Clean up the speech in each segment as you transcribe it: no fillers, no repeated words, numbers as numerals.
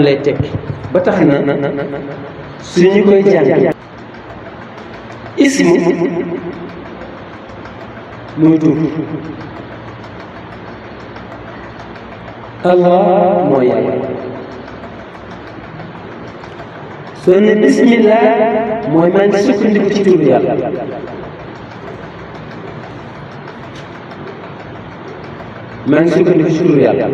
lay tekki ba tax na suñu koy jàng ismu muy tur Allah mooy yàlla soo ne bismillah mooy maa ngi sukkandiku ci turu yàlla maa ngi sukkandiku ci turu yàlla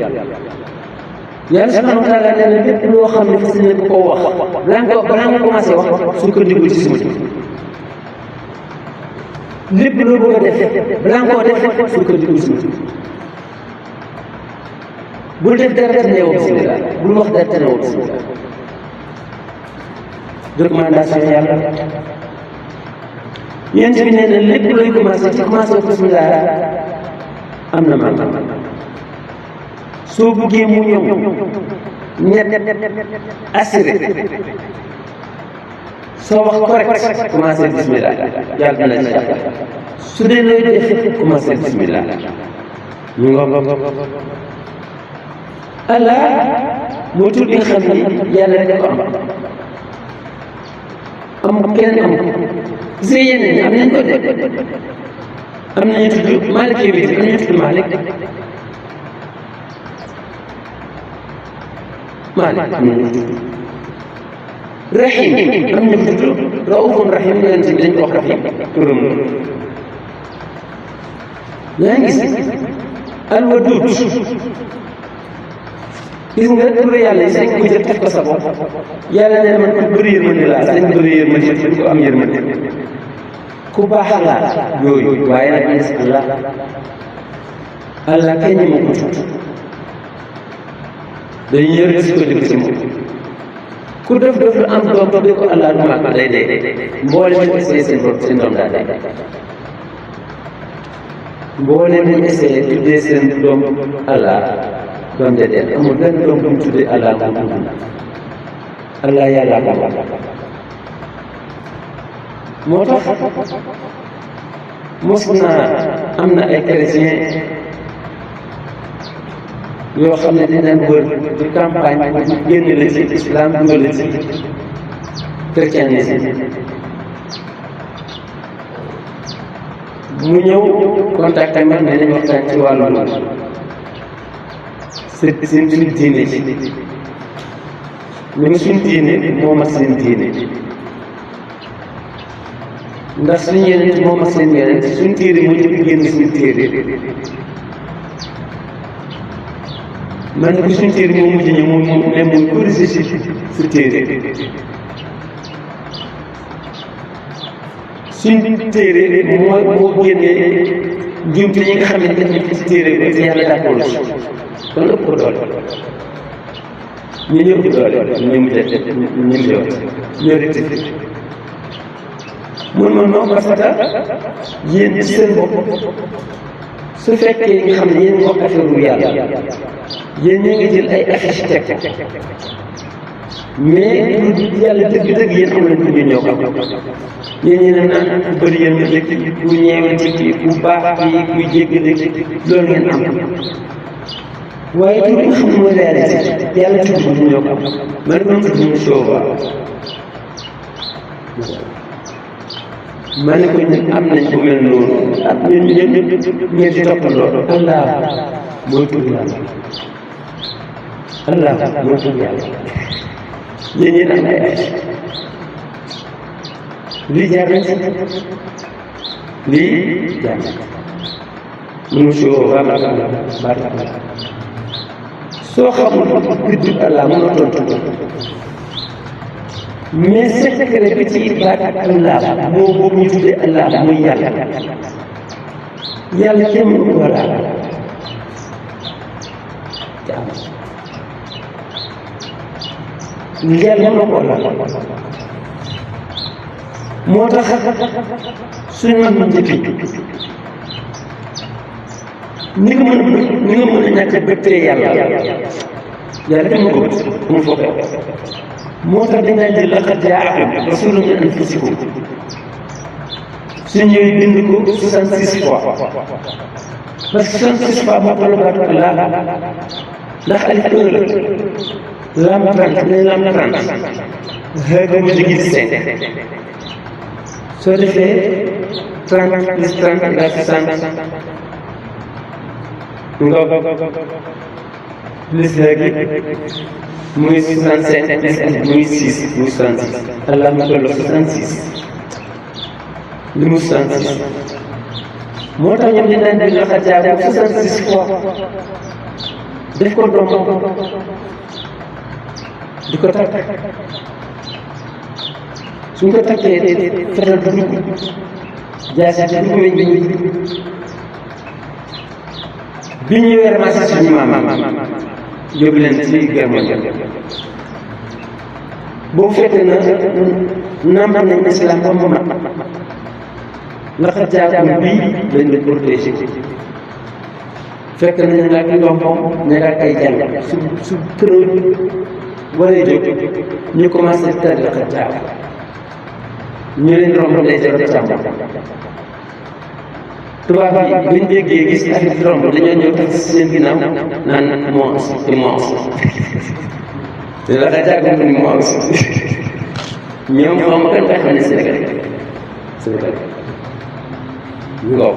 yàlla subhanahu wa taala nee na lépp loo xam ne fas yéene ko wax balaa nga commencé wax sukkandiku ci suma lépp loo bëgg a def balaa nga koo def sukkandiku ci suma bul def dara te neewoo bismillah bul wax dara te neewoo bismillah recommandation yàlla yéen bi nee na lépp looy commencé ci commencé bismillah am na maanaam soo bëggee mu ñëw ñett assuré soo wax correct commencé bismillah yàlla dina ci jàpp su dee looy def commencé bismillah ñu ngo Allah moo tur bi nga xam ni yàlla rek ko am keneen am gis nga yeneen ñi am nañ ko de am nañu tudd Malik yi am nañu tudd Malik am nañu tudd Rahim am nañu tudd Raufun Rahim yonent bi dañ ko wax Rahim turam yaa ngi gis Alwadud gis nga turu yàlla yi sañ ko jël teg ko sa bopp yàlla nee na man ko bëri yërmande laa sañ bëri yërmande ko am yërmande ku baax laa yooyu waaye nag nes Allah kenn ñu ma ko tudd dañuy yër gis ko dëgg ci moom ku def lu am doom tuddee ko Allah du màgg day dee mboole ñu essayé seen doom daa dee mboole ñu essayé tuddee seen doom Allah doom de dee amul benn doom bu mu tuddee Allah moom Allah yàlla ko moo tax mos naa am na ay chrétien yoo xam ne dinañ wër di campagne bu génn la ci islam dugal la ci chrétianisme mu ñëw contacté ma ne nañ waxtaan ci wàllu seen diine ji ñu ngi suñ diine moom ak seen diine ndax suñu yeneen moom ak seen yeneen suñ téere moo jëkk génn suñ téere man ne ko suñ téere moo mujj ñëw moom ne mooy corrigé si téere suñ téere moo génnee njuumte yi nga xam ne def nañ ci téere bi te yàlla d'accord ci kon ëpp ko doole ñu ñëw doole ñu ñoo rectifié mun ma non parce que yéen ci seen bopp su fekkee nga xam ne yéen wax affaire u yàlla yéen ñoo ngi jël ay affiche teg mais lu yàlla dëgg-dëgg yéen am nañ ñu ñoo ko yéen ñi ne naan ku bëri yéen ma dëkk ku ñeewante kii ku baax kii kuy jéggale loolu ngeen am waaye tur bi nga xam ne mooy réalité yàlla tudd ñu ñoo ko man ko tudd ñu sooba ma ne ko ñun am nañ ko mel noonu ak ñun ngeen di toppandoo Allah mooy tudd yàlla Allah mooy tudd yàlla yéen ñeen am ay lii jaar nañ si lii jaar nañ mënu sooba baat soo xamul biddu Allah mën a tontu mais secret bi ci baat Allah moo boobu ñu tuddee Allah muy yàlla yàlla kenn mënu ko laal te am yàlla mënu ko laal moo tax suñu mag njëkk ni nga mën a ñàkk a bëttee yàlla kenn mënu ko bët mu foog moo tax dañ daan jël laqad jaakum rasulun min anfusikum su ñëwee bind ko 66 fois parce que 66 fois moo toll baatu Allah ndax alif 1 la lam 30 ne lam 30 xëy mu jóge ci 5 soo defee 30 plus 30 égale 60 nga plus léegi muy 65 plus muy 6 muy 66 allah mu toll 66 li mu 66 moo tax ñoom dañ daan di la xajaabu 66 fois def ko doom di ko takk suñ ko takkee fetal du dugg jaasi du dugg weñ bi ñu ñëwee ramassé suñu maam yóbbu leen ci guerre mondiale boobu fekk na namp nañ islam ba mu mat ndax jaakum bii lañ la protégé fekk nañ nga ak ndoxam nekk ak ay jàng su këroo waree jóg ñu commencé tari la jaab ñu leen romb lay jot càmm tubaab yi buñ déggee gis affaire bi romb dañoo ñëw tax si seen ginnaaw naan moos te moos te la ka jàgg ni moos ñoom xam nga kan xam ne Sénégal ngoo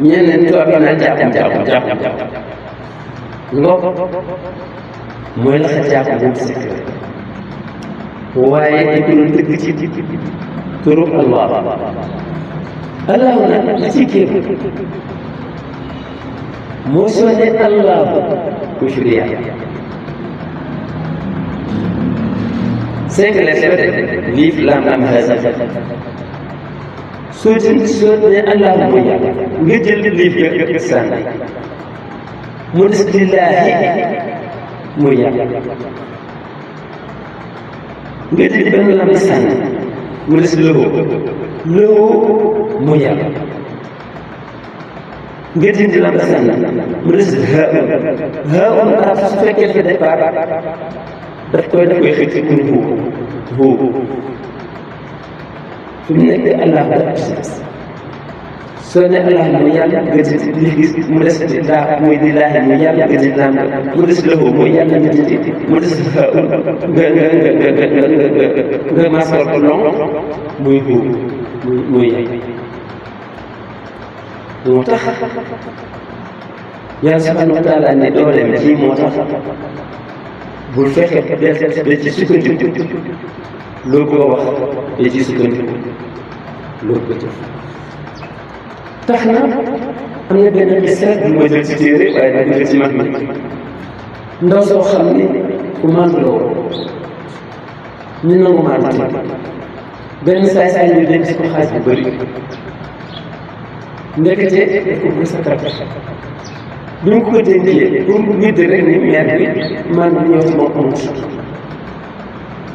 ñeneen tubaab yi naan jàpp ngoo mooy la ka jàpp boobu secret waaye dañ ko doon dëgg ci turu Allah Allah nag li ci kéem moo soo ne Allah ku firiya 5 lettres liif laam am haza soo ne Allah mooy yàlla nga jël liif ga sànni mu des lillaahi mooy yàlla nga jël benn lam sànni mu des lëhoo mooy yàlla nga dindi lam sànni mu des haa arab su fekkee dafa départ daf koy xëcc pour fi mu nekk Allah dafa soo ne Allah mooy yàlla nga dindi li gis mu des daa mooy lillaahi mooy yàlla nga dindi lam mu des lëhoo mooy yàlla nga dindi mu des haa nga masal ko long muy muy moo tax yàlla subhanahu wa taala ne dooleem ji moo tax bul fexe de ci sukkandiku loo ko wax de ci sukkandiku loo ko jëf tax na am na benn misaal bu ma jël ci téere waaye dañ ko jël ci mag mi ndaw soo xam ne ku màndu la woon ñu nangu màndu benn saay ñu denc ko xaalis bu bëri ndekete daf ko bëgg sa takk bi mu ko dénkee pour mu witt rek ni maire bi man bi ñëw ci moom amut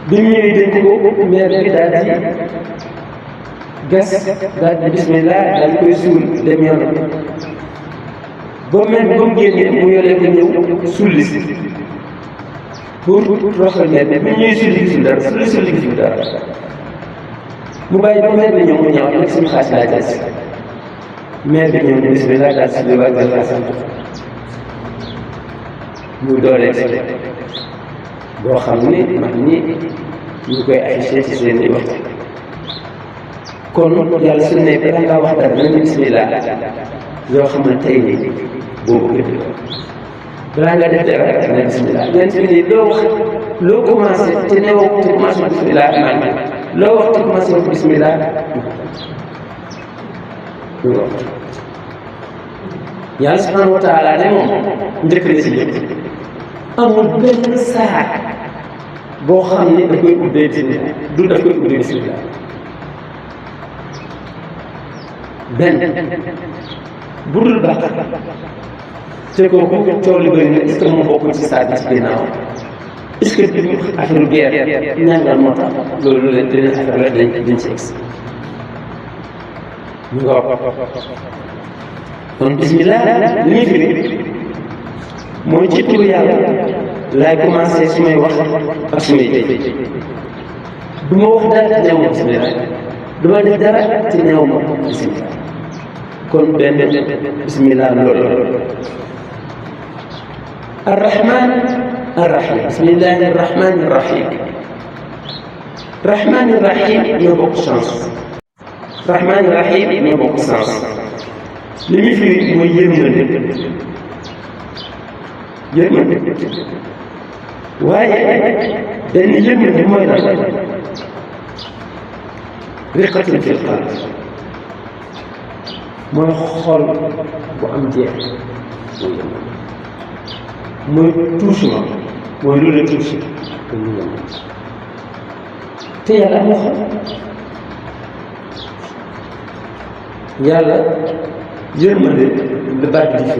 bi mu ñëwee dénk ko maire bi daal di gas daal di bismillah daal di koy suul dem yoonam ba maire bi ba mu génnee mu yoree ko ñëw sulli si pour roxal maire bi mu ñëwee sulli gisul dara sulli gisul dara mu bàyyi ba maire bi ñëw mu ñëwaat nag suñu xaas laa jas maire bi ñëw ne bismillah daal si biir waa jël xaasam mu doolee boo xam ni mag ñi ñu koy affiché ci seen i waxtu kon yàlla su ne balaa ngaa wax dara na ne bismillah yoo xam ne tey nii boobu gëdd balaa nga def dara rek na bismillah ñeent bi nii loo commencé te ne wax te commencé bismillah man loo wax te commencé wax bismillah yàlla subhanahu wa taala ne moom njëkk na ci lépp amul benn saar boo xam ne da koy ubbee bismillah du da koy ubbee bismillah benn bu dul baax te kooku coow li bëri na est-ce que moo bokk ci saar bi ci ginnaaw est-ce que bi affaire guerre ñàngal moo tax loolu leen dinañ affaire la dañ ci egsi ñu nga wax kon bismillah li ñuy firi mooy ci turu yàlla laay commencé su may wax ak su may tëj du ma wax dara te neew ma bismillah du ma def dara te neew ma bismillah kon benn bismillah loolu الرحمن الرحيم. بسم الله الرحمن الرحيم. الرحمن الرحيم ñoo bokk sens. الرحمن الرحيم ñoo bokk sens. li muy firi mooy yërmande yërmande waaye benn yërmande mooy lan riqatun fil qalb mooy xol bu am jeex mooy touchement mooy lu la touché dañuy yërmande te yàlla am na xol yàlla yërmande la baat di fi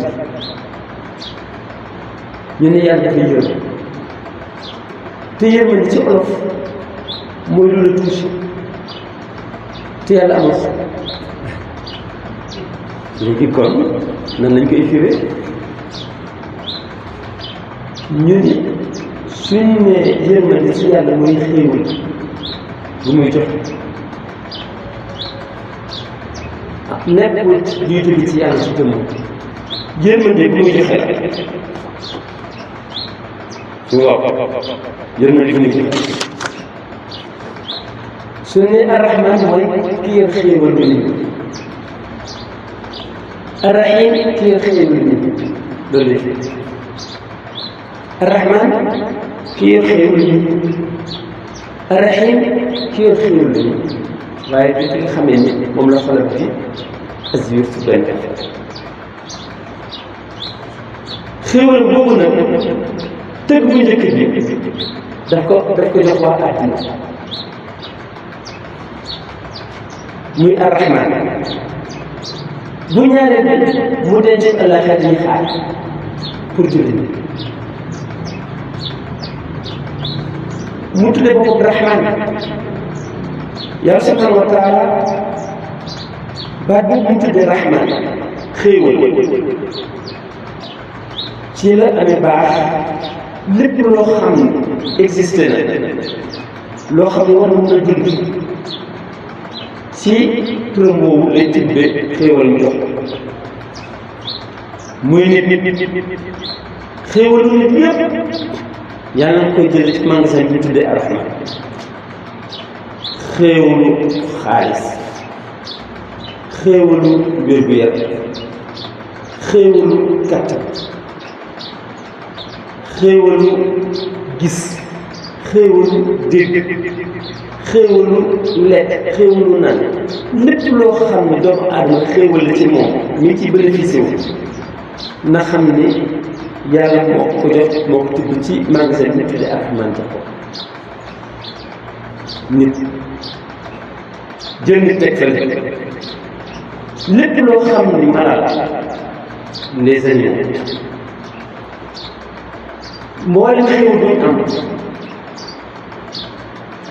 ñu ne yàlla dafay yërëm te yërmande ci olof mooy lu la touché te yàlla amul xol léegi kon nan lañ koy firé ñu ni suñ ne yërmande ci yàlla mooy xéewal bu muy jox nekkul luy jóge ci yàlla ci jëmm yërmande bu muy joxe waaw yërmande bu muy joxe su ne arrahman mooy ki yor xéewal bi nit arrahim ki yor xéewal bi nit loolu la arrahman ki yor xéewal bi nit arrahim ki yor xéewal bi nit waaye bi nga xamee ni moom la xolal bi azur si benn xéewal boobu nag tëgg bu njëkk bi daf ko jox waa àddina muy arrahman bu ñaareel bi mu denc àllaaxira yi xaar pour jullit mu tudde boppam rahman yàlla subhanahu wa taala baat bi mu tuddee rahman xéewal ci la amee baax lépp loo xam ne existé na loo xam ne war na mën a dund ci turam boobu lay tibbee xéewal mu jox muy nit xéewalu nit yëpp yàlla na koy jëlee ci magasin bi ñu tuddee arrahman xéewalu xaalis xéewalu wér-gu-yaram xéewalu kàttan xéewalu gis xéewalu dégg xéewalu lekk xéewalu naan lépp loo xam ne doomu aadama xéewal la ci moom ñu ngi ciy bénéficié wu na xam ni yàlla moo ko jox moo ko tudd ci magasin bi ñu tuddee arrahman jox ko nit jël nit teg fële lépp loo xam ni malade les animaux mboolem xéewal bu ñu am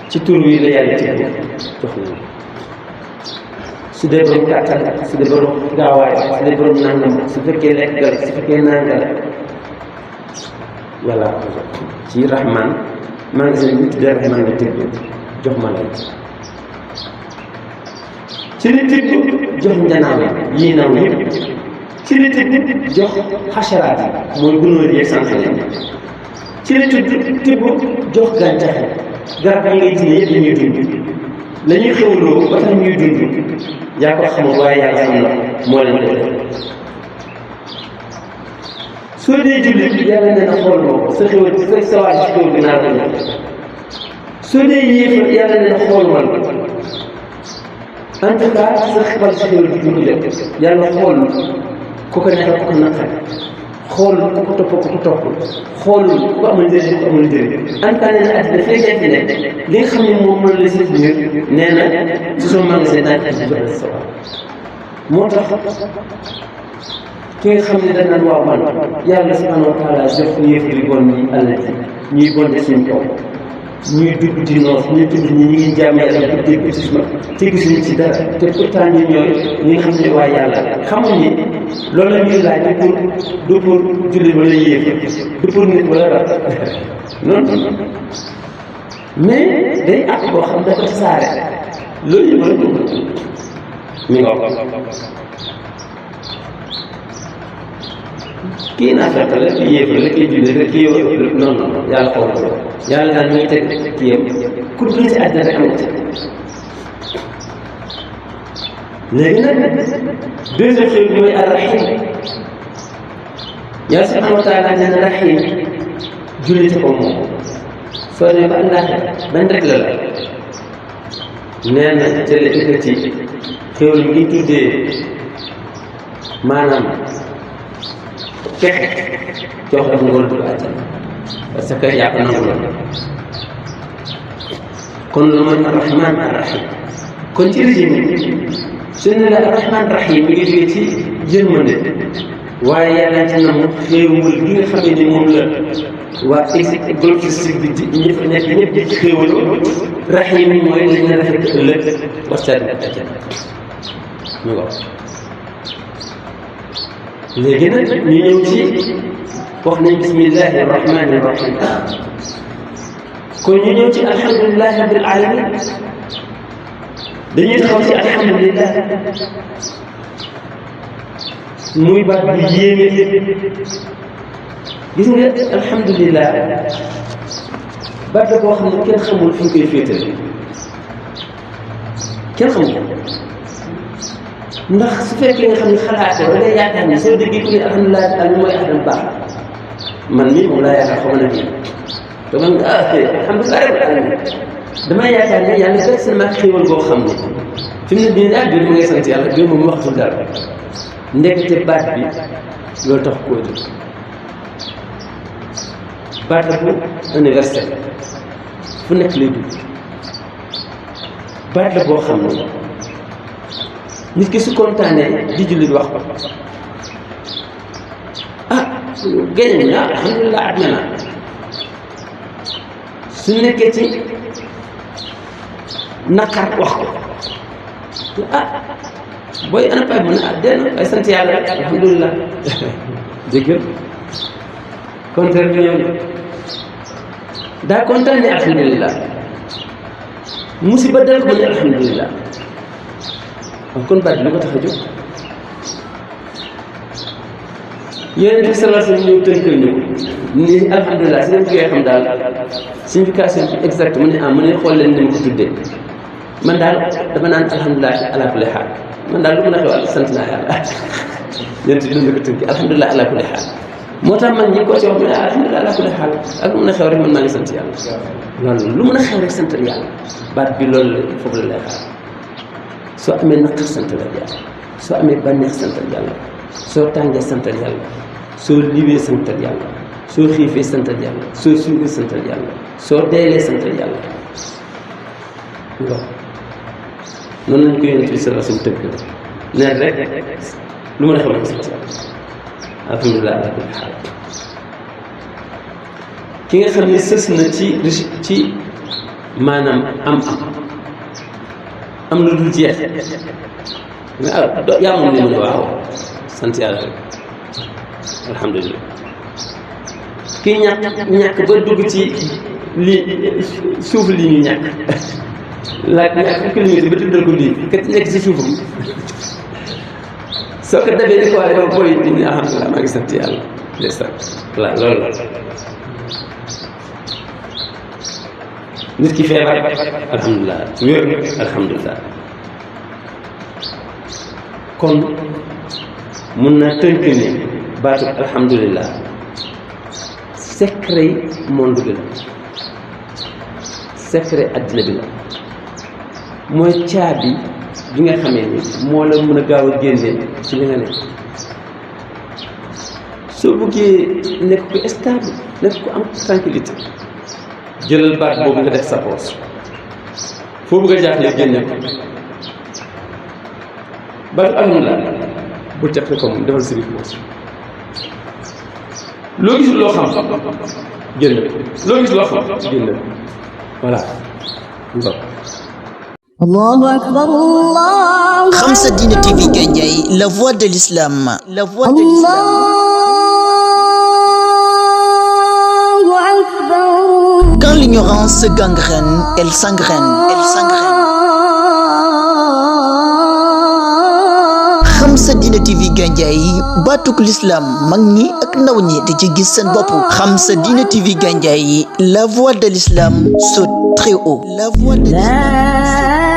ci tur wi la yàlla teg jox nañu su dee borom kàttan su dee borom gaawaay su dee borom nangam su fekkee lekk gal su fekkee nangal yàlla ko jox ci rahman magasin bi ñu tuddee rahman la teg jox ma lay ci li tibb jox njanaaw yii naw yëpp ci li tibb jox xasaraat yi mooy gunóor yi sànq lañ ci li tibb jox gàncax yi garab yi ngay dine yëpp dañuy dund la ñuy xewloo ba tax ñuy dund yaa ko xamul waaye yàlla xam na moo leen ko def soo dee jullit yàlla nee na xool moo sa xewal sa waaj ci xewal bi naa ko ñëw soo dee yéefar yàlla nee na xool man en tout cas sa xibal si xéwal bi ñu jot yàlla xool ku ko neexal ku ko naqari xool ku ko topp ku ko topp xool ku amul njëriñ ku amul njëriñ en tout cas nee na àddina fee nekk ne li nga xam ne moom mën la si biir nee na ci suma magasin daal di joxe sa waa moo tax ki nga xam ne dañ naan waaw man yàlla subhanahu wa taala jox yéefari bon ñi àll ji ñuy bon de suñ kaw ñuy dugg di noos ñuy dugg ñi ñu ngi jaam yàlla di dégg ci suma te gisuñu ci dara te pourtant ñun ñooy ñi nga xam ne waa yàlla xamuñ ni loolu la ñuy laaj du pour jullit wala yéef du pour nit wala rab noonu mais day àq boo xam dafa saare loolu yëpp la dugg mi nga kii naa fekk la kii yéef la kii julli la kii yow non non yàlla xool ko yàlla daal mi ngi teg kii yam ku dugg ci àddina rek am ci léegi nag deuxième chose bi mooy ar-rahim yàlla subhanahu wa taala nee na rahim julli ko moom soo demee ba àllaaxira ban rek la nee na jële ci xéwal ngi tuddee maanaam fexe jox la nga war a dugg àjjana parce que yaa ko nangu lool kon loolu mooy ar-rahman ar-rahim kon ci régime su ne la ar-rahman ar-rahim mi ngi jógee ci yërmande waaye yàlla ci nam xéewal gi nga xam ne moom la waa groupe sud bi ñi fa nekk ñëpp di xéewal rahim yi mooy li ñu rafet ëllëg waxtaan bi àjjana ñu wax léegi nag ñu ñëw ci wax nañ bismillahi rahmani rahim kon ñu ñëw ci alhamdulilahi rabbil alamin dañuy taxaw ci alhamdulilah muy baat bu yéeme gis nga alhamdulilah baat la boo xam ne kenn xamul fi ñu koy féetale kenn xamul ndax su fekkee nga xam ne xalaatoo da ngay yaakaar ne soo déggee ku ne alhamdulilah al mooy ahlan baax man mii moom laa yaakaar xaw ma na fii te man alhamdulilah rabbil alamin damay yaakaar ne yàlla personnellement xéewal boo xam ne fi mu ne bii daal biir mu ngay sant yàlla biir moom waxtul dara ndekete baat bi loolu tax koo jóg baat la bu universel fu nekk lay dugg baat la boo xam ne nit ki su kontaanee di jullit wax ko génn na alhamdulilah at na su nekkee ci naqar wax ko booy ana pay mu ne dee ay sant yàlla rek alhamdulilah dégg contraire bi ñëw daa kontaan ne alhamdulilah musiba dal ko ne alhamdulilah kon baat lu ko tax a jóg yonent bi sallallahu alayhi wa sallam ñëw tënkal ñu ni alhamdulilah si ngeen bëggee xam daal signification bi exact mu ne mu ne xool leen ni mu ko tuddee man daal dama naan alhamdulilah ala kulli xaal man daal lu mën a xewal sant naa yàlla yonent bi dund ko tënki alhamdulilah ala kulli xaal moo tax man ñi ko ci wax mu ne alhamdulilah ala kulli xaal ak lu mën a xew rek man maa ngi sant yàlla loolu lu mën a xew rek sant yàlla baat bi loolu la foofu la lay xaar soo amee naqar santal yàlla soo amee bànneex santal yàlla soo tàngee santal yàlla soo liwee santal yàlla soo xiifee santal yàlla soo suuree santal yàlla soo deelee santal yàlla waaw noonu lañ ko yonent bi sallallahu alayhi wa sallam tëgg neen rek lu mën a xew rek sant yàlla alhamdulilah ala kulli xaal ki nga xam ne sës na ci maanaam am na dul jeex mais yaa moom li mu ne waaw sant yàlla rek alhamdulilah kii ñàkk ba dugg ci lii suuf lii ñu ñàkk laaj ñàkk kilomètre ba tuddal ko lii kat nekk ci suufam soo ko dabee di ko waaye yow booy di ne alhamdulilah maa ngi sant yàlla ndeysaan voilà loolu la nit ki feebar alhamdulilah wér alhamdulilah kon mun na tënk ni baatu alhamdulilah secret monde bi la secret addina bi la mooy caabi bi nga xamee ni moo la mën a gaaw a génne ci li nga nekk soo bëggee nekk ko stable nekk ko am tranquillité jëlal baat boobu nga def sa poos foo bëgg a jaaxle génne ko baatu alhamdulilah bu teqle ko moom defal si biir poos loo gis loo xam génne ko loo gis loo xam génne ko voilà Allahu akbar Allah. Khamsa Dine TV Gandiaye, la voix de l'islam. La voix de l'islam. Allahu akbar. Quand l'ignorance gangrène, elle s'engraine. Elle s'engraine. Sa Diine TV Gandiaye baatuk l'islam mag ñi ak ndaw ñi di ci gis seen bopp. Sa Diine TV Gandiaye, la voix de l'islam saute très haut. La voix de l'islam.